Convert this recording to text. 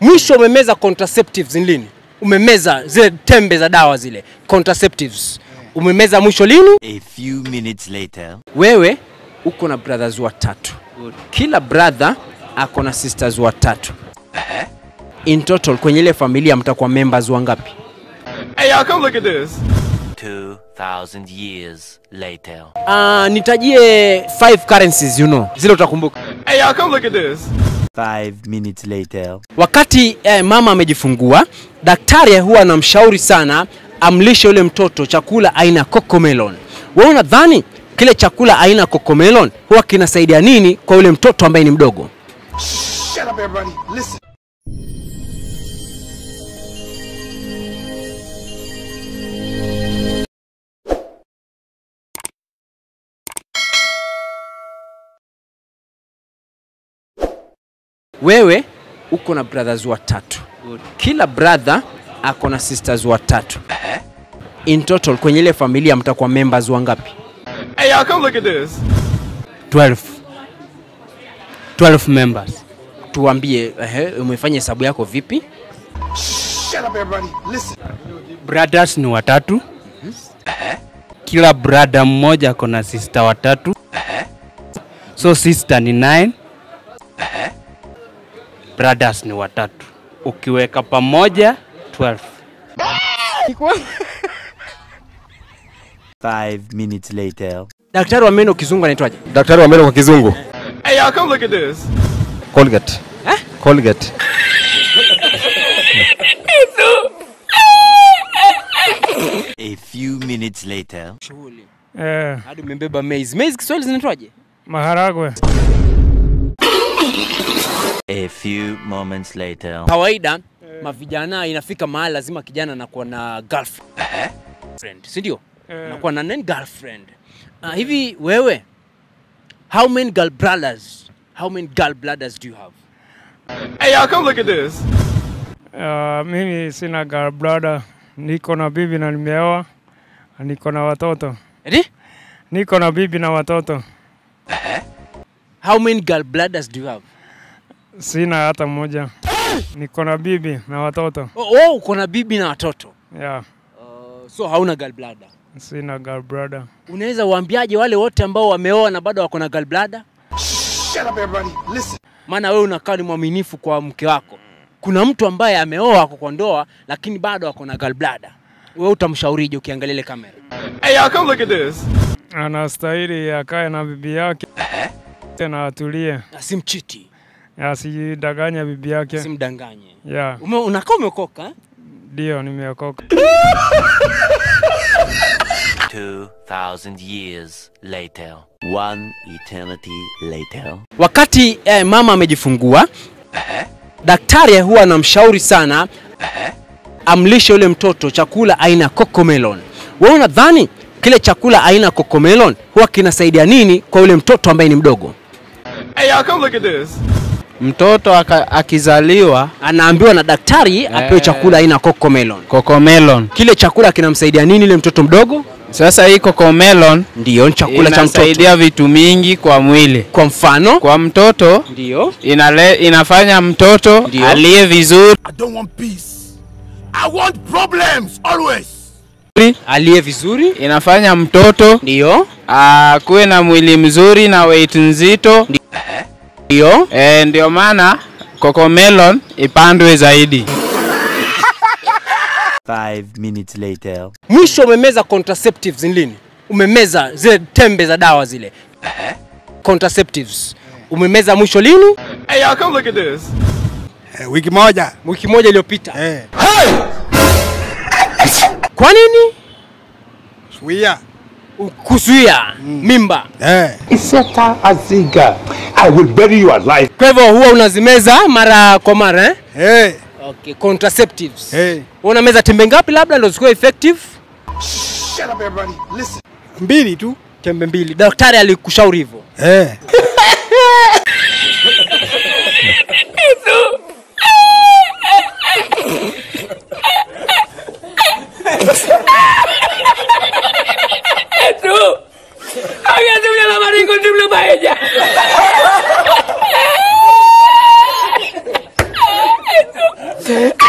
Mwisho umemeza contraceptives ni lini? Umemeza zile tembe za dawa zile contraceptives. Umemeza mwisho lini? A few minutes later. Wewe uko na brothers watatu. Kila brother ako na sisters watatu. In total kwenye ile familia mtakuwa members wangapi? Hey y'all, come look at this. 2000 years later. Nitajie 5 currencies, you know. Zile utakumbuka. Hey y'all, come look at this. 5 minutes later. Wakati mama amejifungua, daktari huwa anamshauri sana amlishe yule mtoto chakula aina cocomelon. Wewe unadhani kile chakula aina cocomelon huwa kinasaidia nini kwa yule mtoto ambaye ni mdogo? Shut up everybody, listen. Wewe uko na brothers watatu. Kila brother ako na sisters watatu. In total kwenye ile familia mtakuwa members wangapi? Hey y'all, come look at this. 12. 12 members. Tuambie, umefanya hesabu yako vipi? Shut up everybody, listen. Brothers ni watatu. Kila brother mmoja ako na sister watatu. So sister ni 9. Brothers ni watatu. Ukiweka pamoja 12. 5 minutes later. Daktari wa meno kizungu anaitwaje? Daktari wa meno kwa kizungu. Hey y'all, come look at this. Colgate. Eh? Colgate. A few minutes later. Shughuli. Hadi umebeba maize. Maize Kiswahili zinaitwaje? Maharagwe. A few moments later. Kawaida mavijana inafika mahali lazima kijana anakuwa na girlfriend, si ndio? Anakuwa na nani girlfriend. Hivi wewe, how many girl brothers? How many girl brothers do you have? Hey y'all, come look at this. Mimi sina girl brother. Niko na bibi na nimeoa. Niko na watoto. Eti? Niko na bibi na watoto. How many girl brothers do you have? Sina hata mmoja. Niko na bibi na watoto. Oh, uko na bibi na watoto. Yeah. So hauna gallbladder? Sina gallbladder. Unaweza waambiaje wale wote ambao wameoa na bado wako na gallbladder? Shut up everybody, listen. Maana wewe unakaa ni mwaminifu kwa mke wako. Kuna mtu ambaye ameoa ako kwa ndoa lakini bado ako na gallbladder. Wewe utamshaurije ukiangalia ile kamera? Hey y'all, come look at this. Anastahili akae na bibi yake na atulie. Asimchiti. Asidanganye bibi yake. Asimdanganye. Yeah. Unakaa umeokoka? Ndio, nimeokoka. 2000 years later. One eternity later. Wakati mama amejifungua, daktari huwa anamshauri sana amlishe yule mtoto chakula aina cocomelon. Wewe unadhani kile chakula aina cocomelon huwa kinasaidia nini kwa yule mtoto ambaye ni mdogo? Hey y'all, come look at this. Mtoto akizaliwa anaambiwa na daktari apewe chakula aina cocomelon. Cocomelon. Kile chakula kinamsaidia nini ile mtoto mdogo? Sasa hii cocomelon ndio chakula cha mtoto. Inasaidia vitu mingi kwa mwili. Kwa mfano, kwa mtoto ndio inafanya mtoto alie vizuri. I don't want peace. I want problems always. Alie vizuri. Inafanya mtoto ndio kuwe na mwili mzuri na weight nzito. Ndio. Ndio maana cocomelon ipandwe zaidi. 5 minutes later. Mwisho umemeza contraceptives ni lini? Umemeza zile tembe za dawa zile. Contraceptives. Umemeza mwisho lini? Hey y'all, come look at this. Wiki moja. Wiki moja iliyopita. Hey! Kwa nini? Kuzuia. Kuzuia mimba. Iseta Aziga, I will bury you alive. Kwa hivyo huwa unazimeza mara kwa mara eh? Hey. Okay, contraceptives. Hey. Unameza tembe ngapi labda ndio zikuwe effective? Shut up everybody, listen. 2 tu. Tembe 2. Daktari alikushauri hivyo. Okay.